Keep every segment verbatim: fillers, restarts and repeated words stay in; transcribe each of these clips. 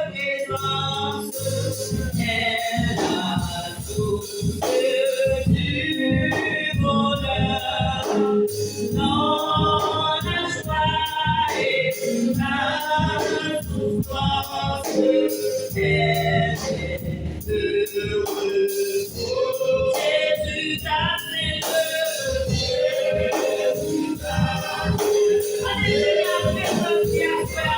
présence est la source du bonheur. Dans la joie et la souffrance, elle est heureuse. Jésus t'a fait heureux. Alléluia, présence qui a fait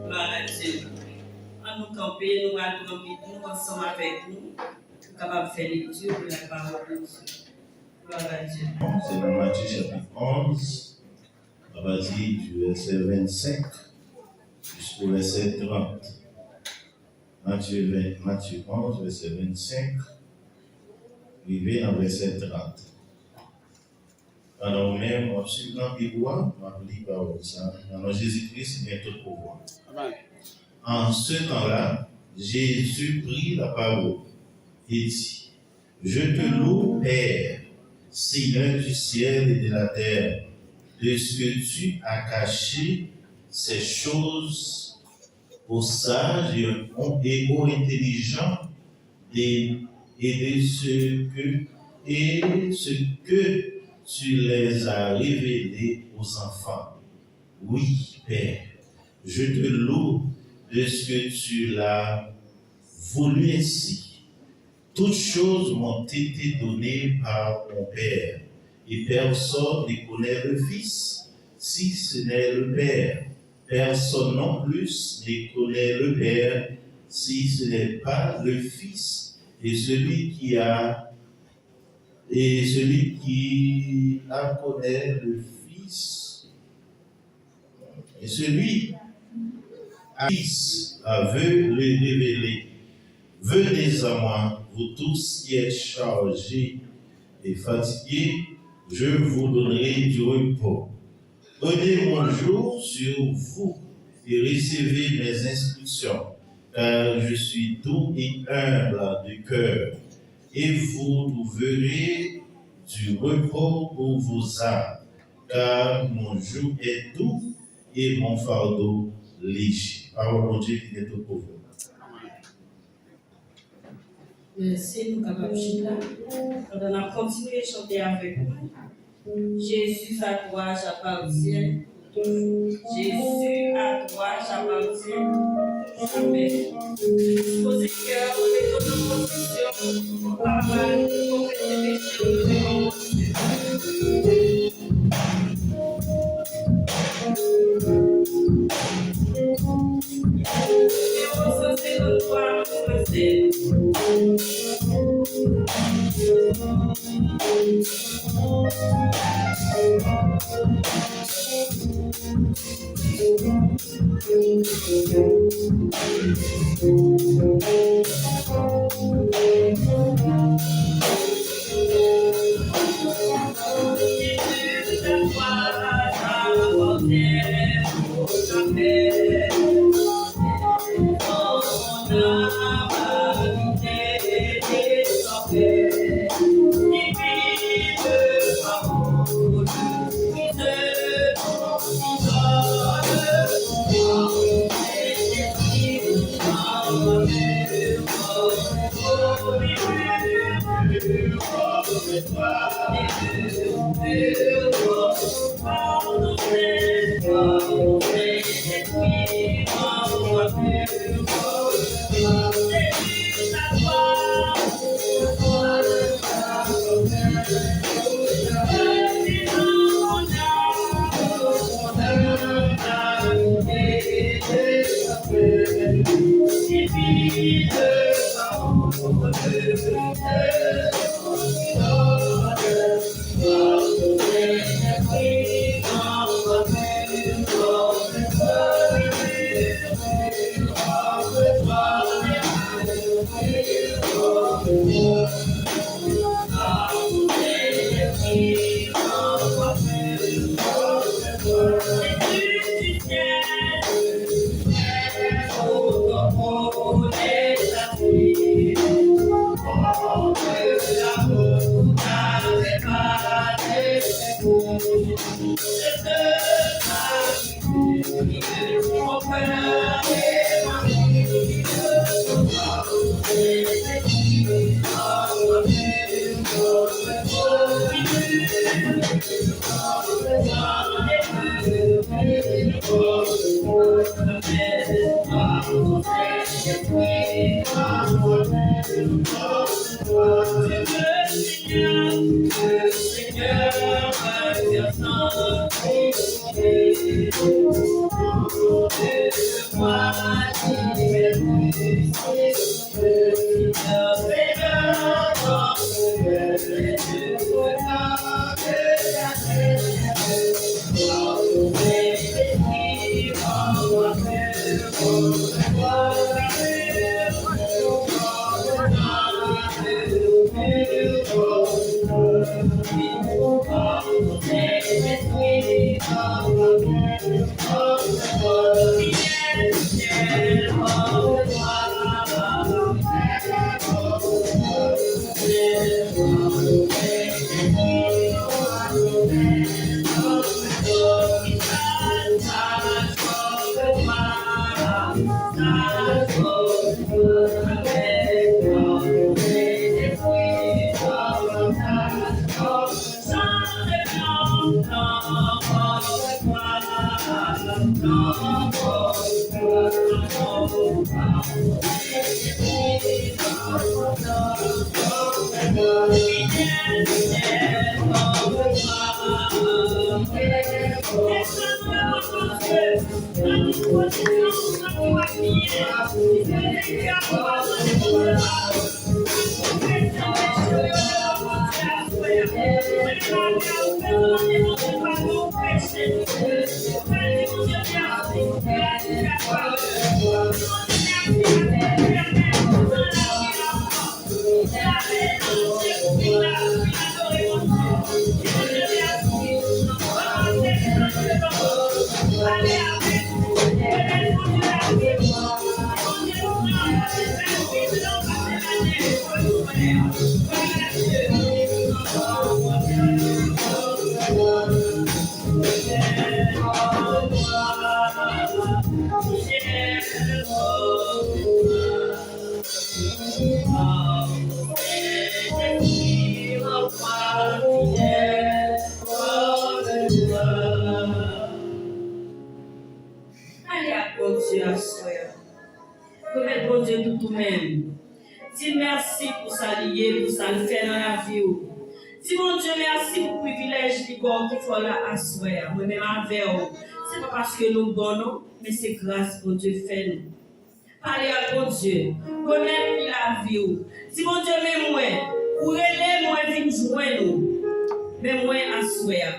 Glwa a Dye. Ann nou kanpe, nou pral pran Bib nou ansanm avèk nou, pou kapab fè lekti de la parole de Dieu. Glwa a Dye. Se nan Matye chapit onz, a pati di vèsè vennsenk jisko vèsè trant. Matye ven, Matye onz, vèsè vennsenk, rive nan vèsè trant. Pandan ou menm w ap swiv nan Bib ou a, m ap li pawòl sa a. Nan non Jezi Kris ki gen tout pouvwa. Amen. En ce temps-là, Jésus prit la parole et dit, Je te loue, Père, Seigneur du ciel et de la terre, de ce que tu as caché ces choses aux sages et aux, et aux intelligents, et, et de ce que, et ce que tu les as révélées aux enfants. Oui, Père, je te loue de ce que tu l'as voulu ainsi. Toutes choses m'ont été données par mon Père, et personne ne connaît le Fils, si ce n'est le Père. Personne non plus ne connaît le Père, si ce n'est pas le Fils, et celui qui a, et celui qui a connaît le Fils, et celui à qui le Fils veut le révéler. Venez à moi, vous tous qui êtes chargés et fatigués, je vous donnerai du repos. Prenez mon joug sur vous et recevez mes instructions, car je suis doux et humble de cœur, et vous trouverez du repos pour vos âmes, car mon joug est doux et mon fardeau léger. Pawòl Bondye ki gen tout pouvwa. Mèsi, nou kapab chita. Pandan n ap kontinye chante avèk nou, Jésus, à toi j'appartiens. Jésus, à toi j'appartiens. Amen. Dispoze kè, mete w nan pozisyon pou kapab konfese peche w devan Bondye. Ale ak Bondye aswè a. Remèt Bondye tout ou menm. Di l mèsi pou sa li ye, pou sa l fè nan lavi w. Di Bondye mèsi pou privilèj li ba w ki fè w la aswè a. Mwen menm avè w. Se pa paske nou bon non, men se gras Bondye fè nou. Pale ak Bondye. Remèt li lavi w. Di Bondye, men mwen, ou rele mwen vin jwenn ou. Men mwen aswè a.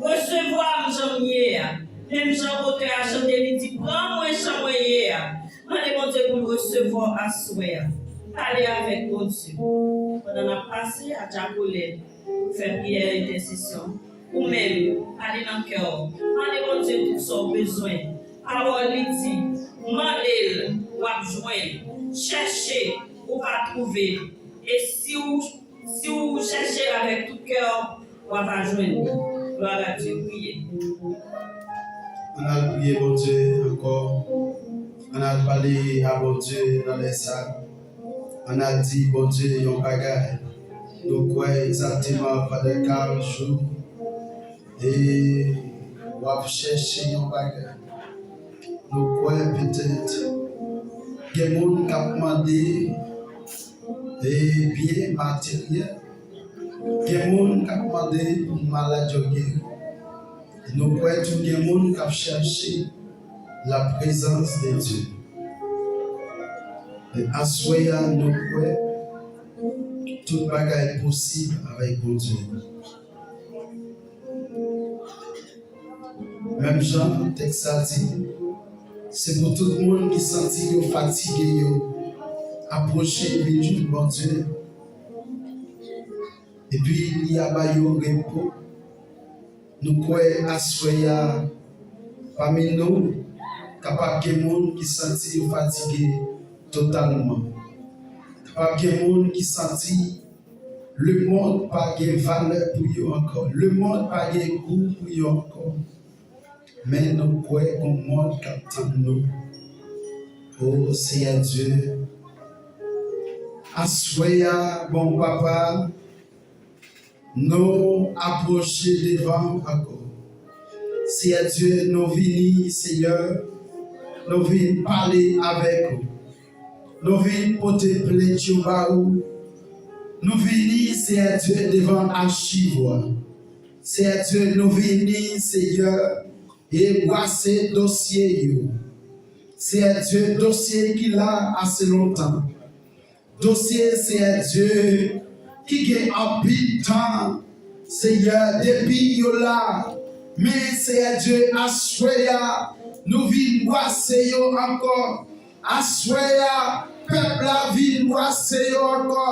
Resevwa m jan m ye a. Menm jan otè a chante, li di, pran mwen jan mwen ye a. Mande Bondye pou l resevwa w aswè a. Pale avèk Bondye. Pandan n ap pase a dyakonè pou fè priyè entèsesyon, ou menm, pale nan kè w. Mande Bondye tout sa w bezwen. Pawòl li di, mande l, w ap jwenn, chèche, ou va twouve, e si w, si w chèche l avèk tout kè w, w ap jwenn li. Glwa a Dye, priye. Ann al priye Bondye ankò. Ann al pale a Bondye nan lè sa. Ann al di Bondye yon bagay. Nou kwè egzakteman pandan karant jou, e w ap chèche yon bagay. Nou kwè petèt gen moun k ap mande, e, byen materyèl. Gen moun k ap mande pou malad yo geri. E nou kwè tou gen moun k ap chèche la prezans de Dye. E aswè a, nou kwè tout bagay posib avèk Bondye. Menm jan tèks la di, se pou tout moun ki santi yo fatige yo apwoche vin jwenn Bondye, epi li a ba yo repo. Nou kwè aswè a, pami nou, kapab gen moun ki santi yo fatige totalman. Kapab gen moun ki santi lemonn pa gen valè pou yo ankò. Lemonn pa gen gou pou yo ankò. Men nou kwè gon mond k ap tann nou. O Seyè Dye, aswè a, bon Papa, nou apwoche devan w ankò. Seyè Dye, nou vini, Seyè, nou vin pale avèk ou. Nou vin pote plent yo ba ou. Nou vini, Seyè Dye, devan achiv ou a. Seyè Dye, nou vini, Seyè, e bwase dosye yo. Seyè Dye, dosye ki la ase lontan. Dosye, Seyè Dye, ki gen anpil tan, Seyè, depi yo la. Men, Seyè Dye, aswè a, nou vin bwase yo ankò. Aswè a, pèp la vin bwase yo ankò.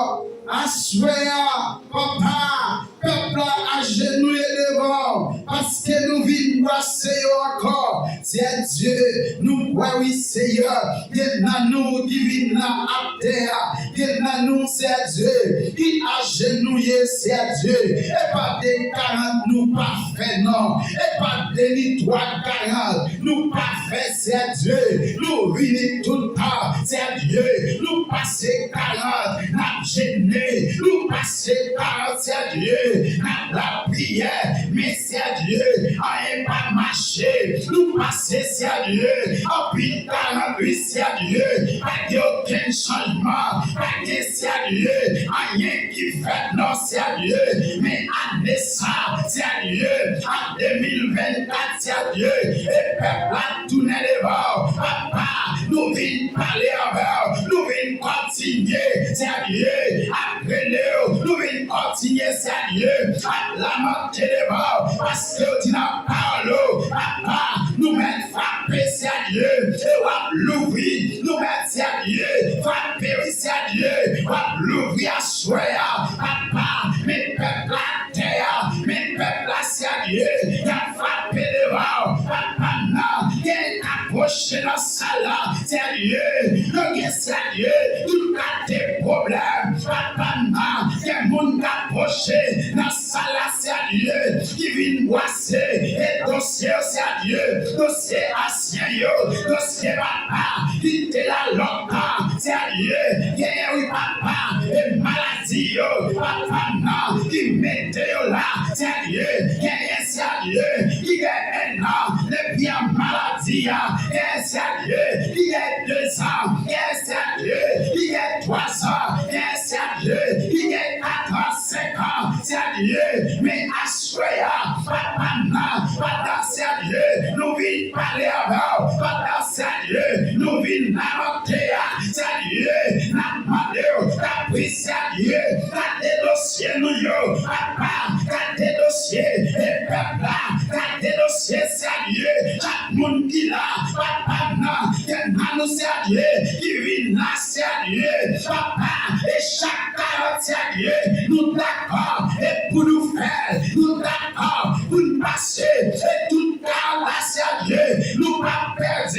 Aswè a, Papa, pèp la ajenouye devan w, paske nou vin bwase yo ankò. Seyè Dye, nou kwè wi, Seyè, gen nan nou ki vin la atè a, gen nan nou, Seyè Dye, ki ajenouye, Seyè Dye. E pa de karant nou pa fè non, e pa de ni twa karant nou pa fè, Seyè Dye. Nou vini tout tan, Seyè Dye, nou pase karant n ap jene, nou pase karant, Seyè Dye, n ap lapriyè, men, Seyè Dye, anyen pa mache. Nou pase, Seyè Dye, anpil karant, wi, Seyè Dye, pa gen okenn chanjman, pa gen, Seyè Dye, anyen ki fèt non, Seyè Dye. Men ane sa, Seyè Dye, an de mil vennkat, Seyè Dye, e pèp la tounen devan w, Papa, nou vin pale avè w, nou vin kontinye, Seyè Dye, ap rele w, nou vin kontinye, Seyè Dye, ap lamante devan w, paske w di nan pawòl ou, Papa, nou mèt frape, Seyè Dye, e w ap louvri, nou mèt, Seyè Dye, frape, wi, Seyè Dye, w ap louvri aswè a, Papa, men pèp la atè a, men pèp la, Seyè Dye, y ap frape devan w, Papa m nan, gen k ap pwoche nan sal la, Seyè Dye, yo gen, Seyè Dye, tout kalite pwoblèm, Papa m nan, gen moun k ap pwoche nan sal la, Seyè Dye, ki vin bwase e dosye yo, Seyè Dye, dosye ansyen yo, dosye papa ki te la lontan, Seyè Dye, genyen wi papa, e maladi yo, papa m nan ki mete yo la, Seyè Dye, genyen Seyè Dye, ki gen en an depi an maladi a, genyen Seyè Dye, ki gen de zan, genyen Seyè Dye, ki gen twa zan, genyen Seyè Dye, ki gen kat an, senk an, Seyè Dye, men aswè a, papa m nan, pandan Seyè Dye, nou vin pale avè w, pandan Seyè Dye, nou vin lamante a, Seyè Dye, n ap mande w, tanpri Seyè Dye, gade dosye nou yo, papa, gade dosye, e pèp la, gade dosye, Seyè Dye, chak moun ki la, papa m nan, gen nan nou, Seyè Dye, ki vin la, Seyè Dye, papa, e chak karant, Seyè Dye, nou dakò, e pou nou fè l, nou dakò, pou n pase, e tout karant la, Seyè Dye, nou p ap pèdi.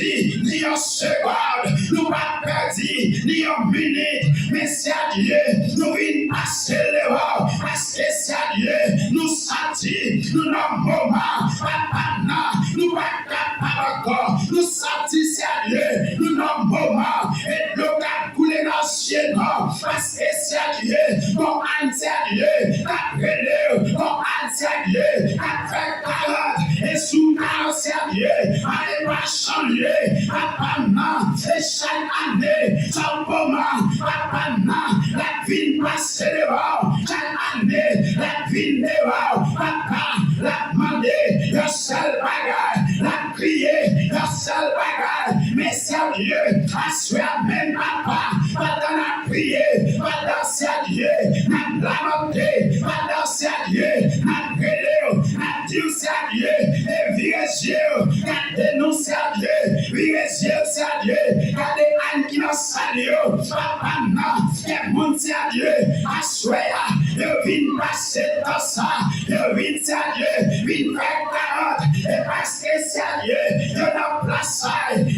ni yon segond, nou pa pèdi ni yon minit. Men Seyè Dye, nou vin pase l devan, paske Seyè Dye, nou santi nou nan moman, papa m nan, nou pa kapab ankò. Nou santi Seyè Dye, nou nan moman, e dlo k ap koule nan zye nou, paske Seyè Dye, gon àn Seyè Dye, k ap rele w, gon àn Seyè Dye, k ap fè karant, e sou karant Seyè Dye, anyen pa chanje, papa m nan, e chak ane, sa w moman, papa m nan, l ap vin pase devan w, chak ane, l ap vin devan w, papa, l ap mande yon sèl bagay, l ap kriye yon sèl bagay, men Seyè Dye, aswè a menm papa, pandan n ap priye, pandan Seyè Dye, n ap lamante, pandan Seyè Dye, n ap rele w, n ap di w Seyè Dye, e vire zye w, gade nou Seyè Dye, vire zye w Seyè Dye, gade àn ki nan sal yo, papa m nan, gen moun Seyè Dye, aswè a, yo vin pase tan sa, yo vin Seyè Dye, vin fè karant, e paske Seyè Dye, yo nan plas sa,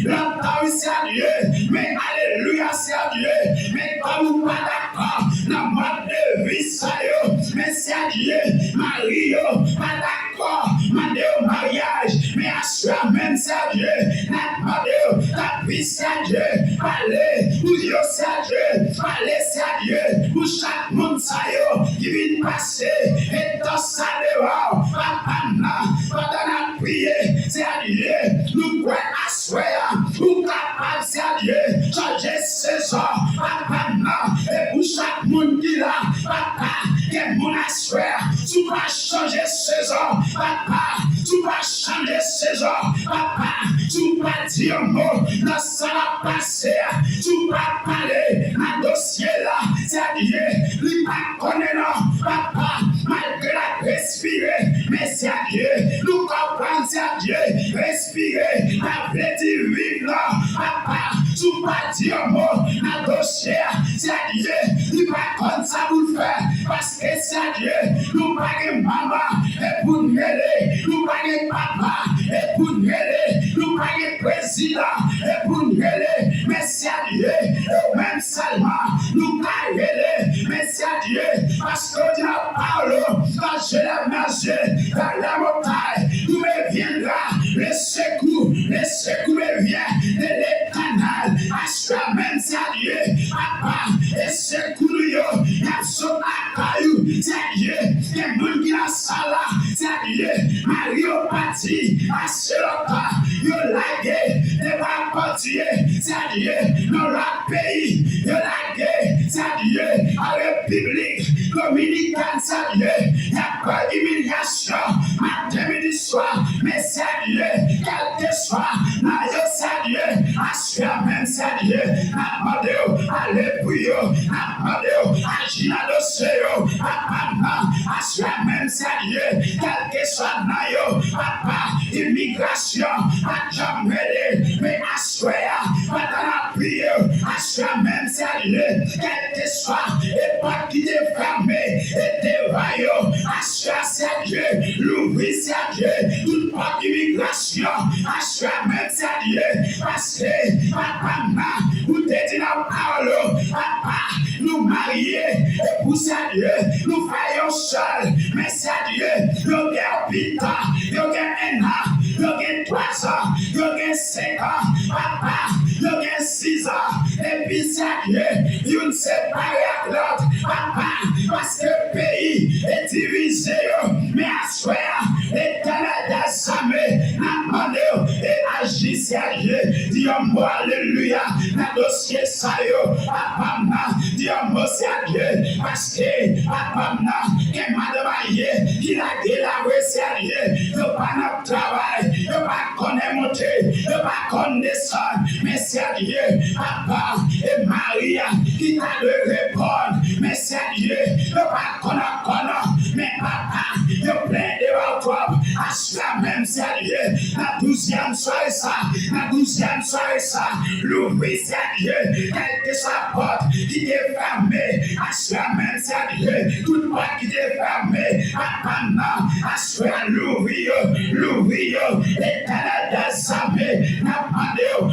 nan tan wi Seyè Dye, men alelouya Seyè Dye, men kòm ou pa dakò nan mòd de vi sa yo, men Seyè Dye, mari yo pa dakò mande yo maryaj, men aswè a menm Seyè Dye, n ap mande yo, tanpri Seyè Dye, pale pou yo Seyè Dye, pale Seyè Dye, pou chak moun sa yo ki vin pase, e tan sa devan w, papa m nan, pandan n ap priye, Seyè Dye, nou kwè aswè a, ou kapab Seyè Dye, chanje sezon, papa m nan, e pou chak moun ki la, papa, gen moun aswè a, si w pa chanje sezon, papa, si w pa chanje sezon, papa, si w pa di yon mo nan sa l ap pase a, si w pa pale nan dosye la, Seyè Dye, li pa konnen non, papa, malgre l ap respire, men Seyè Dye, nou konprann Seyè Dye, respire pa vle di viv non, papa, si w pa di yon mo nan dosye a, Seyè Dye, li pa konn sa pou l fè, paske Seyè Dye, nou pa gen manman, e pou n rele, nou pa gen papa, e pou n rele, nou pa gen prezidan, e pou n rele, men Seyè Dye, e ou menm sèlman, nou ka rele, men Seyè Dye, paske w di nan pawòl ou, nan Jenèz nan Dieu, vers la montagne, d'où me viendra le secours, le secours me vient de l'Éternel. Aswè a menm Seyè Dye, papa, e sekou nou yo, y ap sot lakay ou, Seyè Dye, gen moun ki nan sal la, Seyè Dye, mari yo pati, aswè a yo lage, yo pa kontinye, Seyè Dye, nan lòt peyi, yo lage, Seyè Dye, an Repiblik Dominikèn, Seyè Dye, y ap pran imilyasyon, maten, midi, swa, men Seyè Dye, kèlkeswa nan yo, Seyè Dye, aswè a menm, Seyè Dye, n ap mande w, ale pou yo, n ap mande w, aji nan dosye yo, papa m nan, aswè a menm, Seyè Dye, kèlkeswa nan yo, papa, imigrasyon, pa t janm rele, men aswè a, pandan n ap priye, aswè a menm, Seyè Dye, kèlkeswa, e pòt ki te fèmen, e devan yo, aswè a, Seyè Dye, louvri, Seyè Dye, tout pòt imigrasyon, aswè a menm, Seyè Dye, paske, papa m nan, ou te di nan pawòl ou, papa, nou marye, e pou Seyè Dye, nou fè yon sèl, men Seyè Dye, yo gen uit an, yo gen en an, yo gen twa zan, yo gen senk an, papa, yo gen sis an, epi Seyè Dye, youn separe ak lòt, papa, paske peyi e divize yo, men aswè a, Letènèl dèzame, n ap mande w, e aji, Seyè Dye, di yon mo alelouya nan dosye sa yo, papa m nan, di yon mo, Seyè Dye, paske papa m nan, gen madanm al ye, ki lage la vre, Seyè Dye, yo pa nan travay, yo pa konnen monte, yo pa konn desann, men Seyè Dye, papa, e mari a, ki ta dwe reponn, men Seyè Dye, yo pa konn ankò non, men papa, yo plenyen devan w twòp, aswè a menm, Seyè Dye, nan douzyèm sware sa, nan douzyèm sware sa, louvri, Seyè Dye, kèlkeswa pòt ki te fèmen, aswè a menm, Seyè Dye, tout pòt ki te fèmen, papa m nan, aswè a louvri yo, louvri yo, Letènèl dèzame, n ap mande w,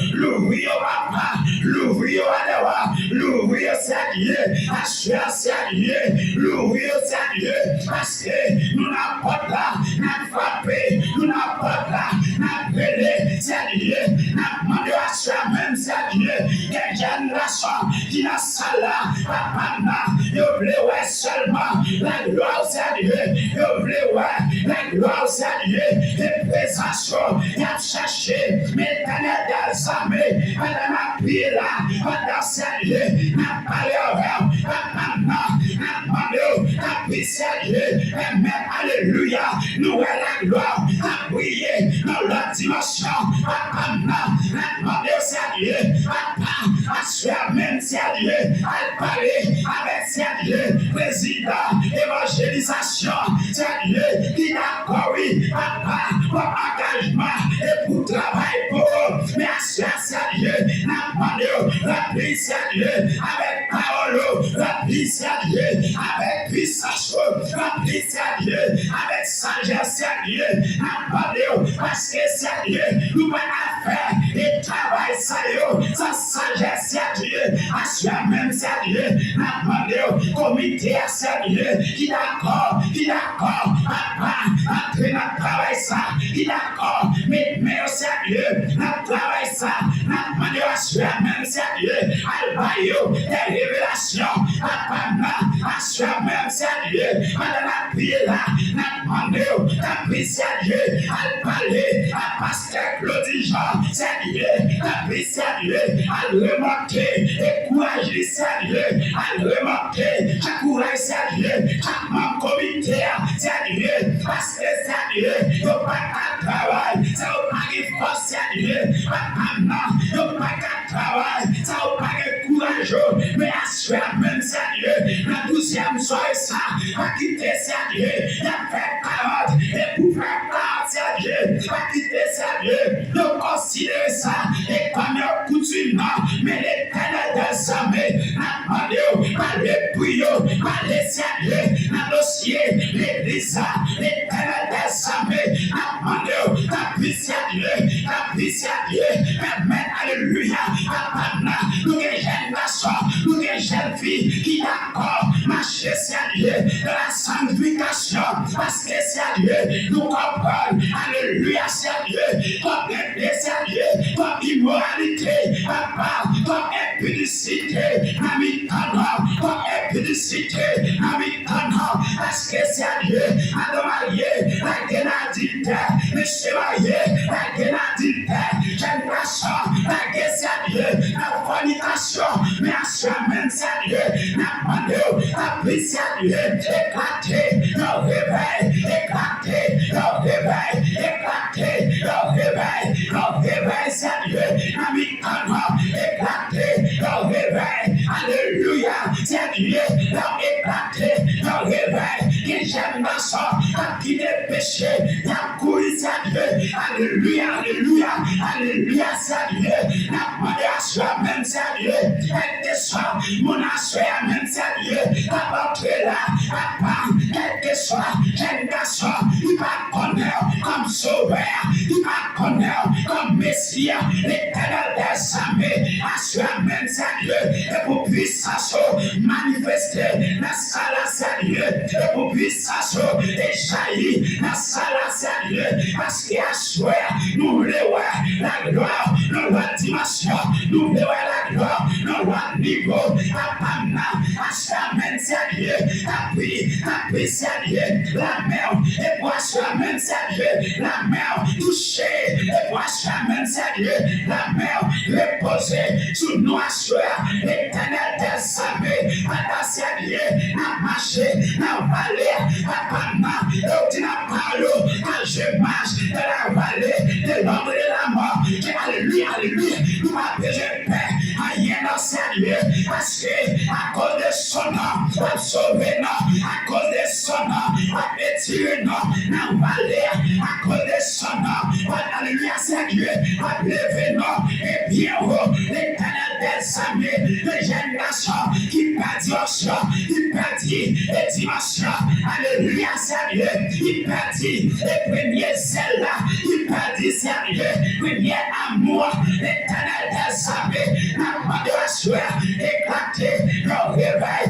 Aswè a, Seyè Dye, louvri yo, Seyè Dye, paske nou nan pòt la, n ap frape, nou nan pòt la, n ap rele, Seyè Dye, n ap mande w aswè a menm, Seyè Dye, gen jèn gason ki nan sal la, papa m nan, yo vle wè sèlman laglwa w, Seyè Dye, yo vle wè laglwa w, Seyè Dye, e prezans ou y ap chache, men Letènèl dèzame, pandan n ap priye la, pandan Seyè Dye, n ap pale avè w, papa m nan, n ap mande w, tanpri Seyè Dye, pèmèt, alelouya, nou wè laglwa w k ap briye nan lòt dimansyon, papa m nan, n ap mande w, Seyè Dye, papa, aswè a menm, Seyè Dye, al pale avèk, Seyè Dye, prezidan evanjelizasyon, Seyè Dye, ki dakò, wi, papa, pou angajman e pou travay pou ou. Men aswè a, Seyè Dye, n ap mande w, ranpli, Seyè Dye, avèk pawòl ou, ranpli, Seyè Dye, avèk pisans ou, ranpli, Seyè Dye, avèk sajès, Seyè Dye, n ap mande w, paske, Seyè Dye, nou pa ka fè e travay sa yo san sajès, Seyè Dye, aswè a menm, Seyè Dye, n ap mande w, komite a, Seyè Dye, ki dakò, ki dakò, papa, antre nan travay sa, ki dakò, met men yo, Seyè Dye, nan travay sa, n ap mande w aswè a menm, Seyè Dye, al ba yo de revelasyon, papa m nan, aswè a menm, Seyè Dye, pandan n ap priye la, n ap mande w, tanpri, Seyè Dye, al pale a pastè Claudy Jean, Seyè Dye, tanpri, Seyè Dye, al remonte e kouraj li, Seyè Dye, al remonte chak kouraj, Seyè Dye, chak manm komite a, Seyè Dye, paske, Seyè Dye, yo pa ka travay san yo pa gen fòs, Seyè Dye, papa m nan, yo pa ka travay san yo pa gen kouraj yo, men aswè a menm, Seyè Dye, nan douzyèm sware sa, pa kite, Seyè Dye, y ap fè karant e pou fè karant, Seyè Dye, pa kite, Seyè Dye, yo konsidere sa e kòm yon koutim nan, men Letènèl dèzame, n ap mande w, pale pou yo, pale, Seyè Dye, nan dosye legliz la, Letènèl dèzame, n ap mande w, tanpri, Seyè Dye, tanpri, Seyè Dye, pèmèt, alelouya, papa m nan, nou gen jèn gason, nou gen jèn fi ki dakò mache, Seyè Dye, nan la sanktifikasyon, paske, Seyè Dye, nou konprann, alelouya, Seyè Dye, kòm gen de, Seyè Dye, kòm imoralite, papa, kòm enpidisite nan mitan nou, kòm enpidisite nan mitan nou, paske, Seyè Dye, madanm marye lage nan adiltè, mesye marye lage nan adiltè, jèn gason lage, Seyè Dye, nan fònikasyon, men aswè a menm, Seyè Dye, n ap mande w, tanpri, Seyè Dye, eklate yon revèy, eklate yon revèy, eklate yon revèy, yon revèy, Seyè Dye, nan mitan nou, eklate yon revèy, alelouya, Seyè Dye, lè w eklate yon revèy, gen jèn gason k ap kite peche, y ap kouri, Seyè Dye, alelouya, alelouya, alelouya, Seyè Dye, n ap mande aswè a menm, Seyè Dye, kèlkeswa moun aswè a menm, Seyè Dye, k ap antre la, papa, kèlkeswa jèn gason, li pa konnen w kòm sovè, li pa konnen w kòm Mesi a, Letènèl dèzame, aswè a menm, Seyè Dye, e pou pwisans ou manifeste nan sal la, Seyè Dye, e pou pwisans ou jayi nan sal la, Seyè Dye, paske aswè a, nou vle wè laglwa w nan lòt dimansyon, nou vle wè laglwa w nan lòt nivo, papa m nan, aswè a menm, Seyè Dye, tanpri, tanpri, Seyè Dye, lanmen w, e pou aswè a menm, Seyè Dye, lanmen w, touche, e pou aswè a menm, Seyè Dye, lanmen w, repoze sou nou aswè a, Letènèl dèzame, pandan, Seyè Dye, n ap mache nan vale a, papa m nan, e w di nan pawòl ou, quand je marche dans la vallée de l'ombre de la mort, ke, alelouya, alelouya, nou pa bezwen pè anyen non, Seyè Dye, paske akoz de son non, w ap sove non, akoz de son non, w ap retire non nan vale a, akoz de son non, w ap, alelouya, Seyè Dye, w ap leve non e byen wo, Letènèl dèzame, de jèn gason ki pèdi onksyon, ki pèdi e dimansyon, alelouya, Seyè Dye, ki pèdi e premye zèl la, ki pèdi, Seyè Dye, premye amou, Letènèl dèzame, n ap mande w aswè a, eklate yon revèy,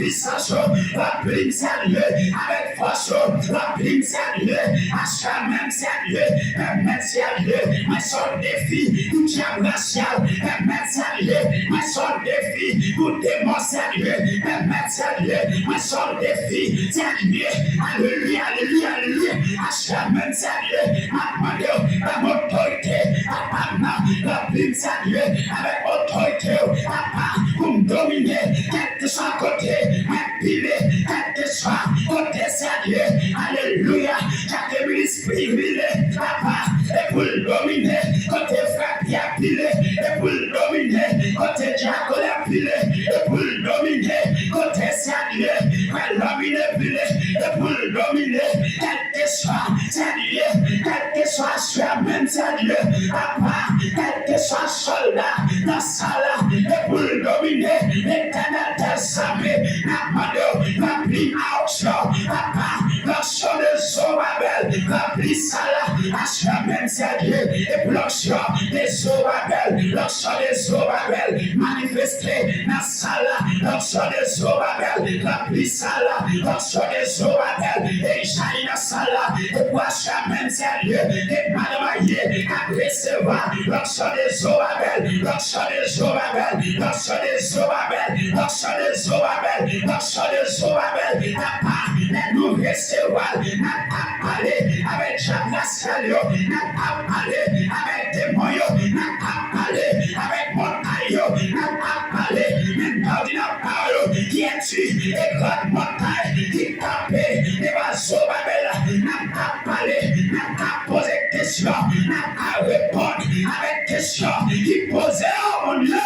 Pwisans ou, lapli m salye, avèk fòs ou, lapli m salye, aswè menm salye, pèmèt salye, mwen sa w defi, pou dyab rasyal, pèmèt salye, mwen sa w defi, pou demon salye, pèmèt salye, mwen sa w defi, salye, alelouya, alelouya, alelouya, aswè menm salye, m ap mande w, ban m otorite, papa m nan, lapli m salye, avèk otorite w, papa, pou m domine, kèlkeswa kote mwen pile, kèlkeswa kote salye, alelouya, chak minis pile, papa, e pou l domine, kote frè Pyè pile, e pou l domine, kote dyakon pile, e pou l domine, kote salye, frè Lòmine pile, e pou l domine, kèlkeswa salye, kèlkeswa aswè menm salye, papa, kèlkeswa sòlda nan sal la, e pou l domine, Letènèl dèzame, n ap mande w, ranpli m a onksyon, papa, onksyon de Zowavèl, ranpli sal la, aswè menm salye, e pou onksyon de Zowavèl, onksyon de Zowavèl, manifeste nan sal la, onksyon de Zowavèl, ranpli sal la, onksyon de Zowavèl, e jayi nan sal la, e pou aswè menm salye, e madanm marye k ap resevwa, onksyon de Zowavèl, onksyon de Zowavèl, onksyon de Zowavèl, onksyon de Zowavèl, onksyon de Zowavèl, papa, lè nou resevwa l, n ap pale avèk dyab rasyal yo, n ap pale avèk demon yo, n ap pale avèk montay yo, n ap pale menm pa w di nan pawòl ou ki enti e gran montay ki kanpe devan Zowavèl la, n ap pale, n ap poze kesyon, n ap reponn avèk kesyon ki poze yo, moun yo.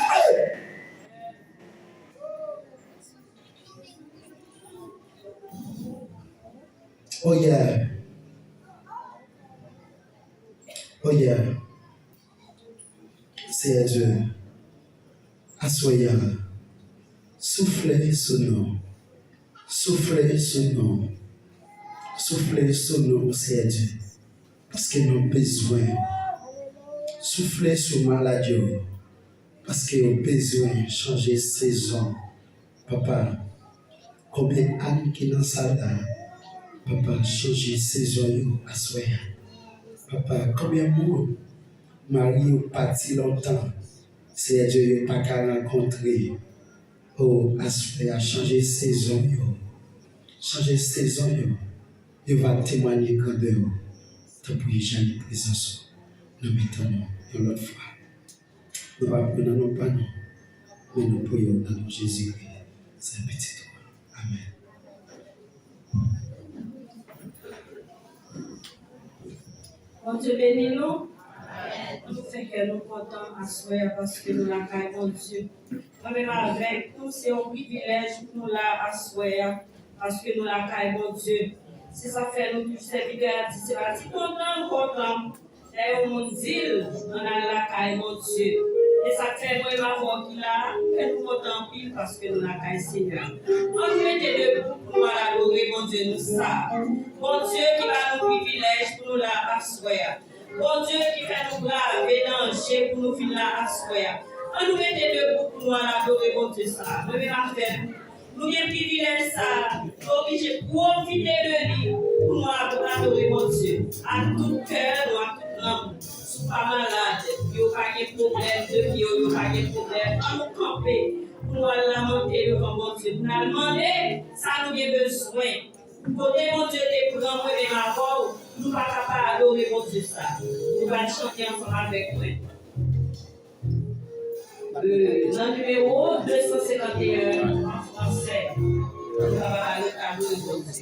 Oh yeah. Oh yeah. Seyè Dye, aswè a, soufle sou nou. Soufle sou nou. Soufle sou nou, Seyè Dye. Paske nou bezwen. Soufle sou malad yo. Paske yo bezwen chanje sezon. Papa, konbyen ane ki nan sal la? Papa, chanje sezon yo aswè a. Papa, konbyen moun mari yo pati lontan, Seyè Dye, yo pa ka rankontre? O, aswè a, chanje sezon yo. Chanje sezon yo. Yo va temwaye grandè w. Tanpri, jayi prezans ou nan mitan nou yon lòt fwa. Nou pa priye nan non pa nou, men nou priye w nan non Jezi Kris, Sè Pitit ou an. Amèn. Bondye beni nou. Nou fè kè nou kontan aswè a paske nou lakay Bondye. Mwen menm avèk nou, se yon privilèj pou nou la aswè a, paske nou lakay Bondye. Se sa k fè nou toujou, sèvitè a di, se pa ti kontan nou kontan lè yon moun di l, ann al lakay Bondye. E sa k fè mwen menm avè w ki la a, kè nou kontan anpil paske nou lakay Senyè a. Ann nou mete debou pou nou al adore Bondye nou sa. Bondye ki ba nou privilèj pou nou la aswè a. Bondye ki fè nou brave danje pou nou vin la aswè a. Ann nou mete debou pou nou al adore Bondye sa. Mwen menm avè nou, nou gen privilèj sa a, nou oblije pwofite de li pou nou ado-, adore Bondye. Ak tout kè nou, ak tout nanm. Si w pa malad, yo pa gen pwoblèm, de pye yo, yo pa gen pwoblèm. Ann nou kanpe pou nou al lamante devan Bondye, pou n al mande sa nou gen bezwen. Kote Bondye te pran mwen menm avè w, nou pa ka pa adore Bondye sa. Nou pral chante ansanm avèk mwen. Euh, nan nimewo de san senkant e en an fransè, nou ka pa adore Bondye.